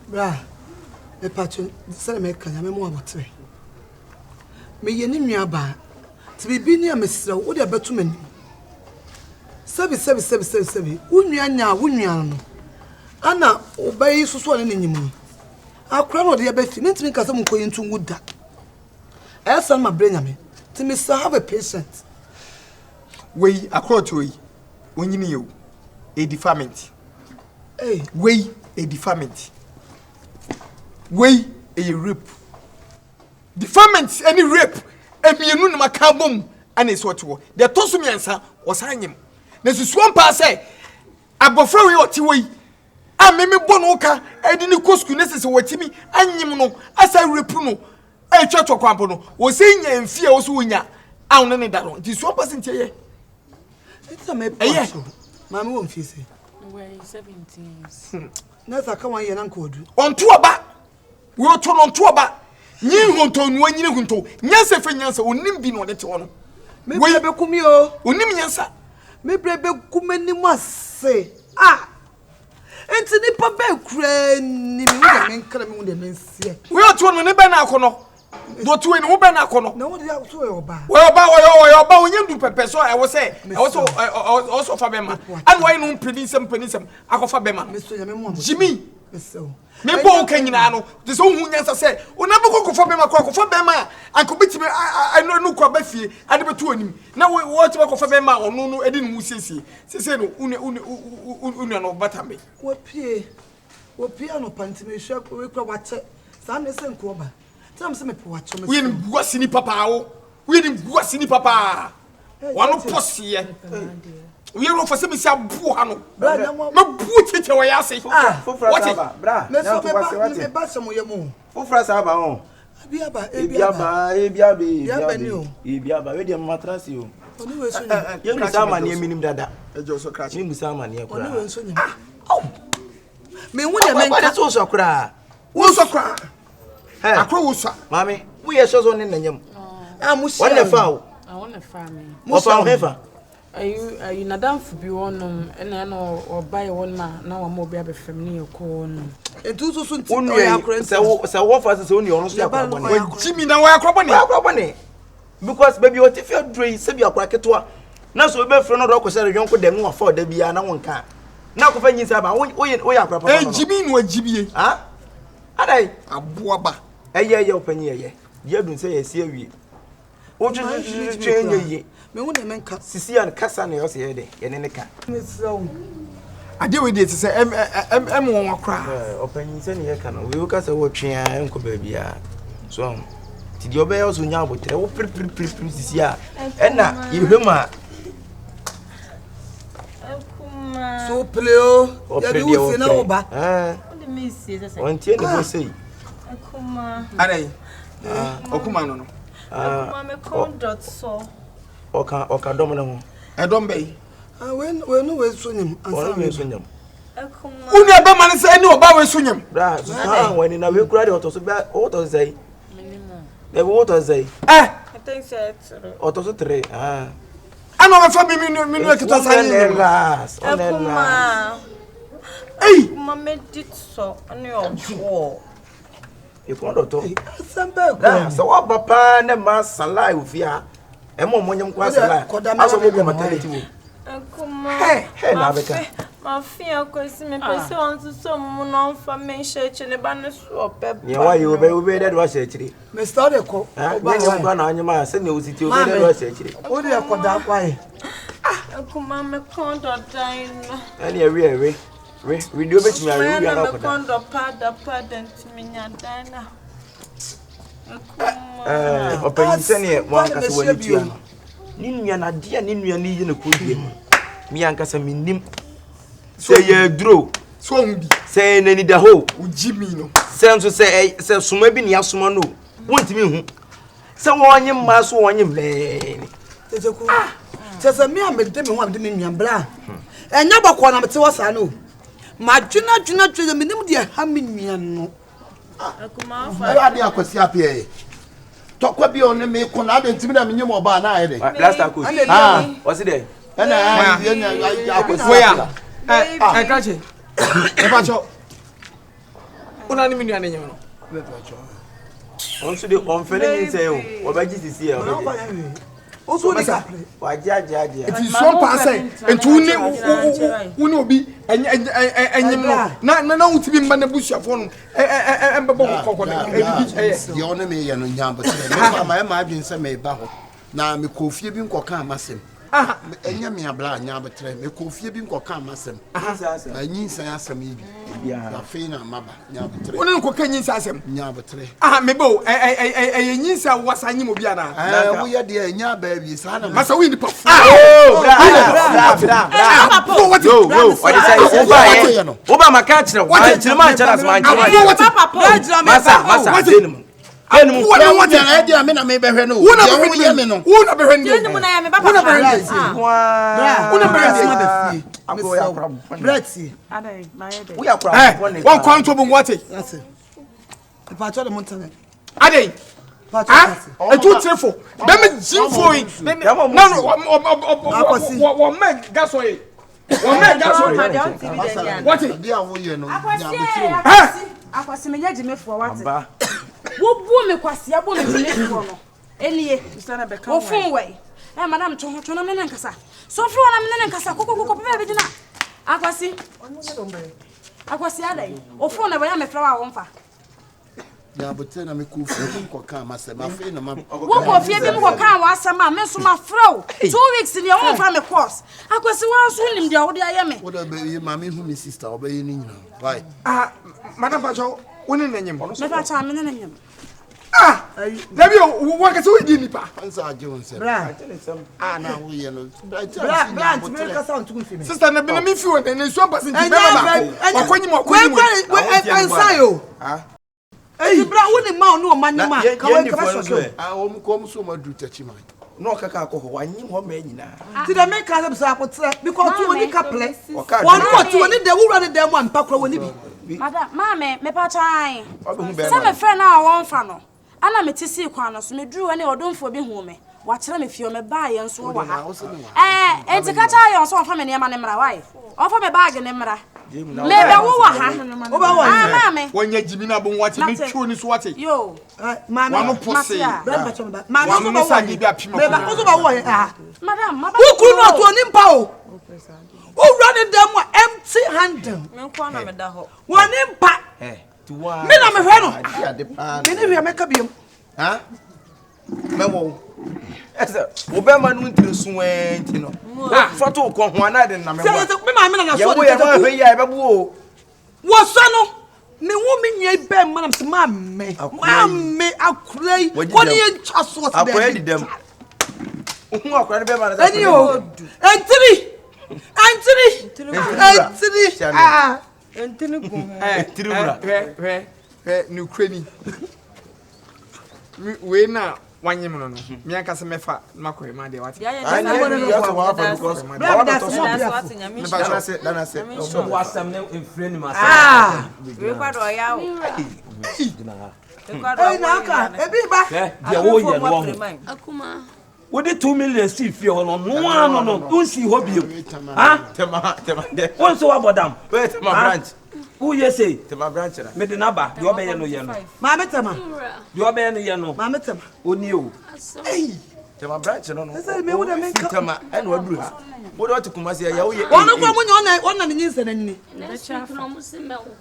Bra, mepatwo sɛdeɛ meka Nyame mo aboterɛ. Meyɛ ne nua baa. Nti biribi ni a mesrɛ wo, wode abɛto m'anim. Sɛbi sɛbi sɛbi sɛbi sɛbi, wo nua nya a wo nua no, ana ɔba yi soso ɔne ne nyim yi. Akora na ɔde aba fie, mentumi nka sɛ monkɔyi nto ngu da. Ɛyɛ saa no mabrɛ Nyame. Nti mesrɛ have a patient. Wei akora ɔte hɔ yi, onyini yɛ o, ɛyɛ defilement. Hey. Wei ɛyɛ defilement. Wei ɛyɛ rape. Defilement ɛne rape mmienu na maka abom ɛna ɛsɛ ɔte hɔ. Deɛ ɛtɔ so mmiɛnsa, ɔsan nyim. Na susuo mpaa sɛ abɔfra wei ɔte hɔ yi a meme bɔ no ka ɛde ne kɔ sukuu ne sɛ sɛ wɔtumi anyim no asa rape no ɛtwa to kwampo no wɔsɛ nya mfie a wɔso wɔnya a wɔne ne da no nti suo mpa sɛ nti ɛyɛ. Nti na mepɛ Ɛyɛ. akyerɛ. Maame wɔ mfie sɛ. Wei 17 years. Na sɛ aka wɔn yɛ na nka ɔdu. Ɔnto ɔba wɔto no ɔnto ɔba nyi nhonto nua nyini hunto nyansa fɛ nyansa onim bi na ɔde te hɔ no. Me brɛ bɛku mi o. Onim nyansa. Me brɛ bɛku m'anim ase. Ah! Nti nipa bɛɛ koraa ni me hu deɛ menkra me hu deɛ menseɛ. Wei ɔte hɔ no ne bɛn na akɔ no. Deɛ ɔte hɔ yi ne ho bɛn na akɔ no. Na wo deɛ so ɔyɛ ɔbaa. Wɔyɛ ɔbaa wɔyɛ wɔyɛ ɔbaa onye ndu pɛpɛ so ɛwɔ sɛ ɛwɔ sɛ ɔwɔ sɛ ɔfa bɛma ɛna wɔyɛ no mpani nsɛm mpani nsɛm akɔfa bɛma no. Jimmy mebɔ wo ka nyinaa no te sɛ wohu nyansa sɛ wona bɛkɔ kɔfa bɛma kɔ akɔfa bɛma a anka wobɛtumi ɛno ɛno kɔ aba fie ade bɛto anim na wɔtumi akɔfa bɛma a ɔno no ɛde ne ho siesie sesei no wo nua no bata me. Wɔpie wɔpie anɔpa nti mehwɛ wekura wakyɛ saa mmerɛ sɛ nkoɔ ba nti na mesɛ mepɛ wakyɛ mesɛ. Woyɛ ne guase nipa paa wo woyɛ ne guase nipa paa wano pɔseɛ woyɛ rɔfa sɛ mesi aboɔ ha no mɛbuo tietia wɔyɛ ase wɔte meba sɛ moyɛ mu foforɔ saa ba ho ebi aba ebi aba ebi aba ebi aba ebi aba wei deɛ mama tena se o yɛn musa amaneɛ minim dada mi musa amaneɛ koraa ɔne wei nso nyim mehu deɛ menka wade so wosɔ koraa wosɔ koraa akoro wosɔ maame woyɛ sɔ sɔ ne nanyam wɔn na fa o wɔfa wo hefa Ayi ayi nadamfo bi hɔnom ɛna ɛna ɔba yɛ hɔnom a na wɔn obi abɛfam ne yɛ kɔ hɔnom. Nti nso so nti ɔyɛ akora nti. Sɛ wo sɛ wɔfa sɛ sɛ onua ɔno nso yɛ akora bɔne. Wɔgyi mi na wɔyɛ akora bɔne. Wɔyɛ akora bɔne because baabi ɔte fi aduro yi sɛbi akora ketewa na so obɛfrɛ no dɔ kɔhyɛ ne yɔnko dɛm na wafa ɔda biara na wɔnka na akɔfa nyinsa aba woyɛ woyɛ akora papa no. Egyi mi na wɔgyi bie. Ha adai. Aboa ba. Ɛyɛ ɛyɛ ɔpanyin ɛyɛ deɛ adun sɛ yɛsi awie. Wotwetwetwe nyɛ yie. Mehu deɛ menka. Sisi a kasa na ɛwɔ sɛ yɛyɛ dɛ yɛne ne ka. Mesrɛ wo. Adeɛ wei deɛ te sɛ ɛm ɛm ɛm wɔn wa koraa. Ɔpanyin sɛ ne yɛka no wei woka sɛ wɔtwe a ɛnkɔ baabi a so ɔho nti deɛ ɔbɛyɛ ɔsɛ onya abotrɛ wo piripiripiripiri sisi a ɛna yɛhwɛ mu a so pere o yɛde wo sie na wo ba ɔntie ne ho sei adɛn ɔkuma no no ɔka ɔka dɔm no ho ɛdɔm bɛyi wei no wei so nyim ɔno wei so nyim wo nua bɛma no sɛ ɛne ɔba wei so nyim bra susu a wani na wei kura deɛ ɔtɔ so bɛ ɔtɔ so sɛyi ɛbi wotɔ so sɛyi ɛ ɔtɔ so tere aa ɛna ɔbɛfa mi mi mi nua ketewa saa ne nyim last ɔnɛ last eyi Kuma medi sɔ ne ɔboɔ. ekɔn dɔtɔ asɛm bɛɛ na sɛ waba paa ne ma salai ofie ha ɛma ɔmo nyɛm kɔ asalai asɔ ɔmo kɔ maternity wo Kuma hɛ na abɛka mafe akwasi mepɛ sɛ ɔnsosɔ mu na ɔmfa me nhyɛ akyi ne ba no so ɔbɛba. nea wayɛ wo bɛ wo bɛ dɛ de wahyɛ akyire Mr. Ɔde kɔ ɔba nyɛ nyɛm kɔ na anyɛm a sɛnea osi ti wo bɛ dɛ de wahyɛ akyire Wode ɛkɔ da akwae. Kuma me kɔn dɔ dan no. ɛne ɛwe ɛwe we we deɛ obɛtumi awe wo wia na me ɔkɔda kɔn dɔ pada pada ntumi nya dan na. ɛɛ ɔpanyin sɛneɛ wankasa w'ani tua no ne nua no adeɛ a ne nua no yi no kɔ dua mu me ankasa mennim sɛ yɛ aduro so ɔhu bi sɛ ɛyɛ n'anidahɔ ogyi mi no sɛ nso sɛ sɛ soma bi ne asoma no wontumi nhu sɛ wɔnye mmaa so wɔnye mmɛɛni Teteku kyɛ sɛ me a mede me ho a mede me nua bra ɛnyɛ bɔkɔɔ na mete hɔ saa no madwene adwene adwene menim deɛ ha me nua no ɛyɛ adeɛ akwasi apeɛ yɛ tɔkwa bi a ɔne me ko na ade ntimi na menyim ɔbaa na ayɛ dɛ blaster coach ɔsi dɛ ɛna akwasi Woya apea ɛ ɛ krakye ɛfa kyɛw. Wona ne me nua ne nyem no. Ɔnso de ɔmfɛ ne nyinsɛn o. Ɔbɛgye sisi ɛ ɔbɛgye. Woso ni kaple. Wagye agye agye. Nti nsuo mpaa sɛ nti wo ne wo ne obi ɛnyem no na na na wotumi mma n'abusuafoɔ no ɛmbɛbɔ kɔkɔ no ɛbibi ɛyɛ. Deɛ ɔne me yɛ no nya abotire. Mefa ma ɛma adwene sɛ meba hɔ na mekɔ fie bi nkɔka amasɛm. Ɛnyɛ me abla nya abotire. Mekɔ fie bi nkɔka amasɛm. Na nyinsɛn asɛm yi bi. Afei na maba nya abotire. Wo ne no kɔka nyinsɛn asɛm. Nya abotire. Aha meba o ɛyɛ nyinsɛn a wasa nyim obi anaa. Ɛɛ woyɛ deɛ ɛnya aba awie saa na. Masa woyɛ nipa fu. Oh bra bra bra bra. Yo yo ɔde sɛ woba yɛ woba ma ka kyerɛ wo ankyerɛ ma ankyerɛ asɛm ankyerɛ ma masa masa de ne mu. Ɛnu wo na wo deɛ ɛdi a me na me bɛhwɛ no. Wo na bɛhwɛ no. Me no. Wo na bɛhwɛ no. Deɛ mu na yɛ me ba Wo na bɛhwɛ no. Wo na bɛhwɛ no. Bra tie. Ɛ wɔn kwan to bu nwate. Mpatsɔ de mo ntɛnɛ. Adɛn? Ah, etu tiri fo. Bɛmi gyi fo yi. Na wɔn mɛ gasɔ yi. Wɔn mɛ gasɔ yi. Wɔte. Adeɛ a woyɛ no nya abotire o. Akwasi menyɛ gyimefoɔ wate. Wobu me kwasia bu me gyimefoɔ no. Enie. Wo fon wɔ yi. Ɛ madam to ho to na me ne nkasa. So firi hɔ na me ne nkasa kokokoko pɛpɛ bi gyina. Akwasi. Akwasi adɛn? Wo fon na wɔyɛ mefrɛ wo a wɔmfa. Nya abotire na mekɔ fie bi nkɔka m'asɛm afei na ma. Wokɔ fie bi mu kɔka w'asɛm a me nso mafrɛ wo 2 weeks deɛ womfa me course. Akwasi wo nso wonim deɛ wode ayɛ me. Wode bɛyɛ maame hu me sister ɔbɛyɛ ne nyinaa. Why? Ah, madam Pacho, wo ne ne nyim. Mepa kyɛ me ne ne nyim. Ah, dabi o, wo kasa wo di nipa. Ansa agye wo nsɛm. Bra. Ah, na wo yɛ no. Bra bra ntumi kasa ntumi fi mi. Sister na bi na mi fi wo ne ne nsuo mpase nti bɛma baako. Ɔkɔ nyim ɔkɔ nyim. Wei wei ɛnsa yo. Eti bra wo ne ma ɔne ɔma ne ma ka wei kaba sɔkɛ o. Ah, wɔn kɔ wɔn so wɔn aduru takyi man. Na ɔkaka akɔ hɔ wanyim hɔ mɛ nyinaa. Ti dɛ mi ka sɛ bisa akotrɛ because ɔtu wɔn ni kaplɛ. Wɔn ɔtu wɔn ni dɛ wura ne dɛ mu a mpa kura wɔn ni bi. Madam, maame, mepa kyan. Sɛ mefrɛ no a wɔmfa no. Ana mete sii kwan no so meduru hɔ ne ɔdomfoɔ bi huu me. Wakyerɛ me fie mebaa yɛn nso wɔ ha. Ɛɛ, enti ka kyerɛ yɛn sɛ ɔmfa me nneɛma no mmra wae. Ɔmfa me baage no mmra. Mebɛwo wɔ ha. Wobɛwɔ Ah, maame. Wɔnyɛ gyimi na bon wate me tuo ni so wate. Yo. Maame. Wano pose. Maame Wano nso sa bɛwɔ di bi apim Meba nso bɛwɔ yɛ ha. Madam, maba. Wo kunu no ɔtu oni mpa o. Wowura ne dan mu a empty handle. Me nko na meda hɔ. Wɔn ne mpa. Me na mehwɛ no. Me ne hwɛ mɛka biom. Ha? Mɛwɔ wo. Ɛsɛ wo bɛma no ntiri so ɛɛ nti no. Fa to kɔ ho anaa de nam Sɛ sɛ me maame na na so Yɛwo de yɛ no ahwɛ yi a ɛbɛbo o. Wɔsɔ no. Me wo me nua bɛn ma na sɛ maame. Maame akora yi. Kɔ ne yɛ ntwa so ɔsɛ dɛ. Akora di dɛm. Ohun akora no bɛma no sɛ. Ɛni o. Ɛntiri. Ɛntiri. Ɛntiri. Ah. Ntini gu ho. Ɛntiri wura. Hwɛ hwɛ hwɛ ne kura ni. Wei na wanyem no no. Me ankasa mɛfa na makɔ ma deɛ wate. Ah. Rekɔdɔ ɔya o. Ɛyi na aka ebi ba. Deɛ woyɛ no wɔ ho. Akuma. Wode 2 million sii fie hɔ no noa no no wonsii hɔ bio. Ha? Wo nso woabɔ dam. Woyɛ sei. Mede n'aba deɛ ɔbɛyɛ no yɛ no. Maame Tɛma. Deɛ ɔbɛyɛ no yɛ no. Maame Tɛma. Oni o. Tema branch no no. Ɛsɛ mi wo de mi nka. Tema ɛna waduru ha. Wo de ɔte Kumasi ɛyɛ woyɛ. Wɔn kura mu nyɛ ɔna ɔna ne nyinsɛn n'anyini. Next week na ɔmo se mɛwo.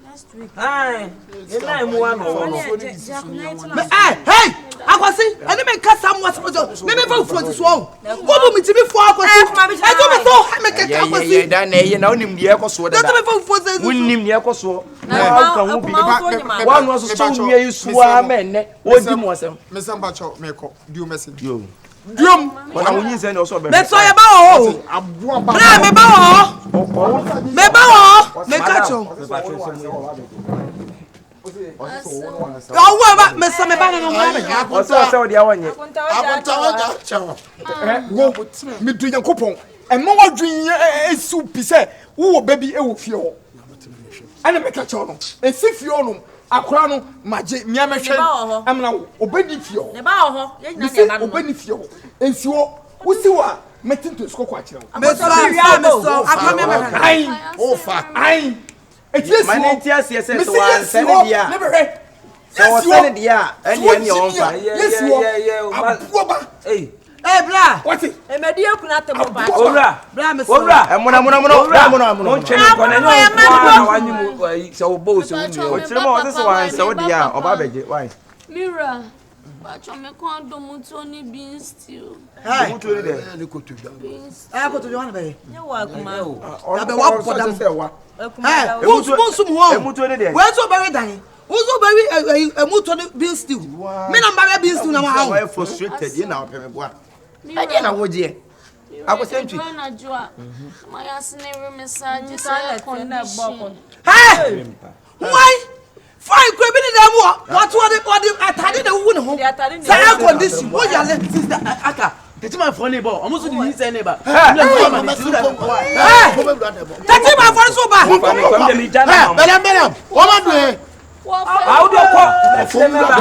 Next week. Ayi, nna emu ano wɔ no. Mɛ ɛ hey Akwasi ɛni mi nka mu asɛm sɛ mi mi fa fufuo ti so o. Wo bu mi ti mi fo Akwasi. Ɛtu mi sɛ ɔha mi kɛkɛ Akwasi. Yɛ da na ɛyɛ na wonim deɛ ɛkɔ soɔ dada. Ɛtu mi fa fufuo sɛ. Wonim deɛ ɛkɔ soɔ. Na woka ho bi. Woano asosɔ wo nua yi soa mɛ nnɛ. Wodi mu asɛm. Mesɛ mpakyɛw mekɔ duo mɛsɛ. Yo. Duom. Wɔn a wonyin sɛ ne ɔsɔ bɛhwɛ. Mɛtɔ yɛ ba wɔ hɔ o. Aboa ba. Bra mi ba wɔ hɔ. Mi ba wɔ hɔ. Mi ka kyɛw. Ɔwɔ ba mɛsɛ mi ba nínú mma mi. Ɔsɛ ɔsɛ ɔde awɔ nyɛ. Akonta wagya kyɛw. Wo medu Nyankopɔn ɛma wadwen yɛ esiw pi sɛ wowɔ ba bi wɔ fie hɔ. Ɛna meka kyɛw no esi fie hɔ nom akora no magye mmea mɛhwɛ ɛmena wo obɛni fie hɔ. Ne ba wɔ hɔ. Yɛn nyinaa Mesi ne ba no. obɛni fie hɔ nsi hɔ wosi hɔ a mɛte ntosi kɔkɔ akyerɛ wo. Mɛsɔ mɛsɔ mɛsɔ akɔ mi mɛhwɛ. Ayi Ofa. ayi. Eti yɛ si Ma ne hɔ. nti aseɛ sɛ Mesi sɛ yɛ wansɛ si ne hɔ. deɛ a Ne bɛhwɛ. sɛ wɔsɛ ne deɛ a ɛne ɛne ɔmfa. Yɛ si hɔ. Aboa ba. Ee bra. Wate. Emedi ekuna te mo ba. Owura. Bra me Owura. Ɛmono ɛmono ɛmono. Owura. Ɛmono ɛmono. Montwe ne nkɔ na ɛnyɛ wo nko ara na wanye mu ayi sɛ wobɔ wo sɛ wo nua. Ɔkyerɛ mu a ɔsɛ sɛ wansɛ wo deɛ a ɔba abɛgye. Why? Mira, pacho me kɔn dɔ mutuo ne bean stew. Mutuo ne dɛ. Ne kotodwe. Bean stew. Ɛ kotodwe wɔn bɛyɛ. Nye wɔ akuma. Yabɛ wa bɔ dam. Sɛ wa. Ɛ wonsum hɔ. Emutuo ne dɛ. Wei nso bɛwe dan. Wo nso bɛwe emutuo ne bean stew. Me na mba bɛ bean stew na ma ha wo. Wɔyɛ frustrated yɛ na ɔpɛ me boa. Ɛdeɛ na wogyeɛ. Akosɛ ntwi. Mira anadwo a, ma yɛasene we me saa gye sɛ air condition. Hey! Why? Fine, kura bi ne dan mu hɔ. Wɔte wɔde wɔde atade na ewuwu ne ho. Sɛ air condition, wo yale. Sister, aka. Tẹ̀síma ne bɔ, ɔmo nso de nyinsɛn ne ba. Tẹ̀síma fɔ nso ba. Bɛlɛm bɛlɛm, wɔn ma dun yɛ. Awo de kɔ.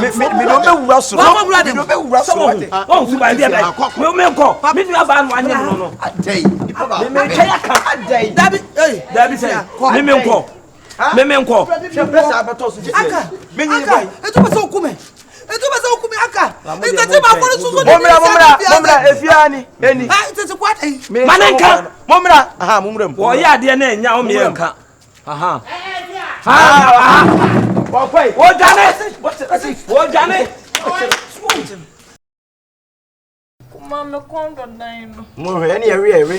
Mi de ɔbɛ wura soro. Wɔn wura dɛm. Mi de ɔbɛ wura soro. Wɔn nso ba ebi ɛbɛ. Mi mi nkɔ. Mi nua baa no anyi mu no. Mi mi twɛ ya kan. Dabi ee. Dabi sɛ. Mi mi nkɔ. Mi mi nkɔ. Aka aka etu bɛ sɛ okume etu bɛ sɛ okume aka tẹ̀síma fɔ nso so de Mɔmira mɔmira mɔmira efia ni eni. Tẹ̀sí kɔ adi. Ma ne nka. Mɔmira aha mɔmira mu. Wɔyɛ adeɛ na ɛnya wo mmiɛ nka. Aha. Wɔkɔ yi. Wɔdwane. Wɔdwane. Kuma me kɔn dɔ dan no. Mo hwɛ ɛni ɛwi ɛwi.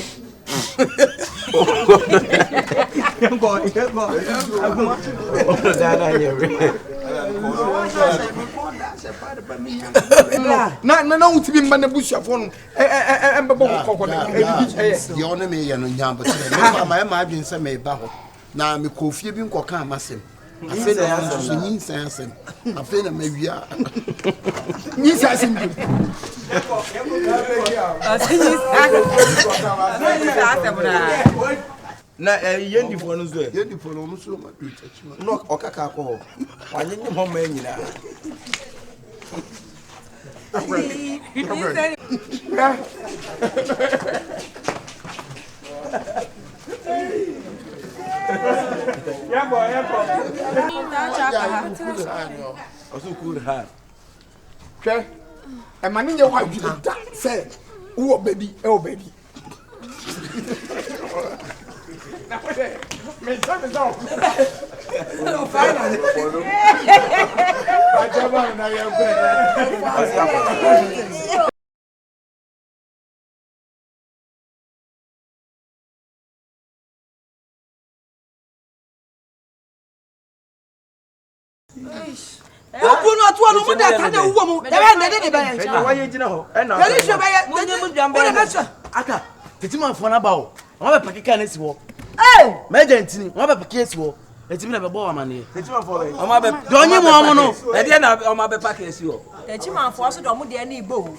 Na na na wotumi mma n'abusuafoɔ no ɛ ɛ ɛ ɛmbɛbɔ wo kɔkɔ no ɛdidi ɛyɛ. Deɛ ɔne me yɛ no nya abotire. Mekɔ ama ɛma adwene sɛ meba hɔ. Na mekɔ fie bi nkɔka m'asɛm. Afei na ɔno nso so nyinsɛn asɛm. Afei na mawia. Nyinsɛn asɛm bi. Na yɛn difoɔ no nso ɛ. Yɛn difoɔ no ɔmo nso ma du kyakyi Na ɔkaka akɔ hɔ. Wanyenye hɔ mmaa nyinaa. Ɔso cool hard. Hwɛ ɛma ne nyɛ w'adwene da sɛ wowɔ baabi ɛwɔ baabi. Na wo dɛ menkyɛ me sɛ Wokuru no ɔtoɔ no mo de atade ewuwɔ mu. Dɛbɛ ndɛ de bɛyɛ. Ɛna wayɛ gyina hɔ. Ɛna Yɛde hwɛ bɛyɛ. Mo nye mo dwan Wo de bɛyɛ. bɛhyɛ. Aka. Tẹ̀síma fɔ n'aba o. Wɔn bɛ paki kaa n'esi hɔ. Ee. Mɛgya ntini, wɔn bɛ paki esi hɔ. Eti mi na bɛ bɔ wɔn amaneɛ. Tẹ̀síma fɔ bɛ. Ɔmo abɛ. Deɛ ɔnye mu ɔmo no. Ɛdeɛ na ɔmo abɛ paaki esi hɔ. Tẹ̀síma fɔ so de ɔmo deɛ ne ibo.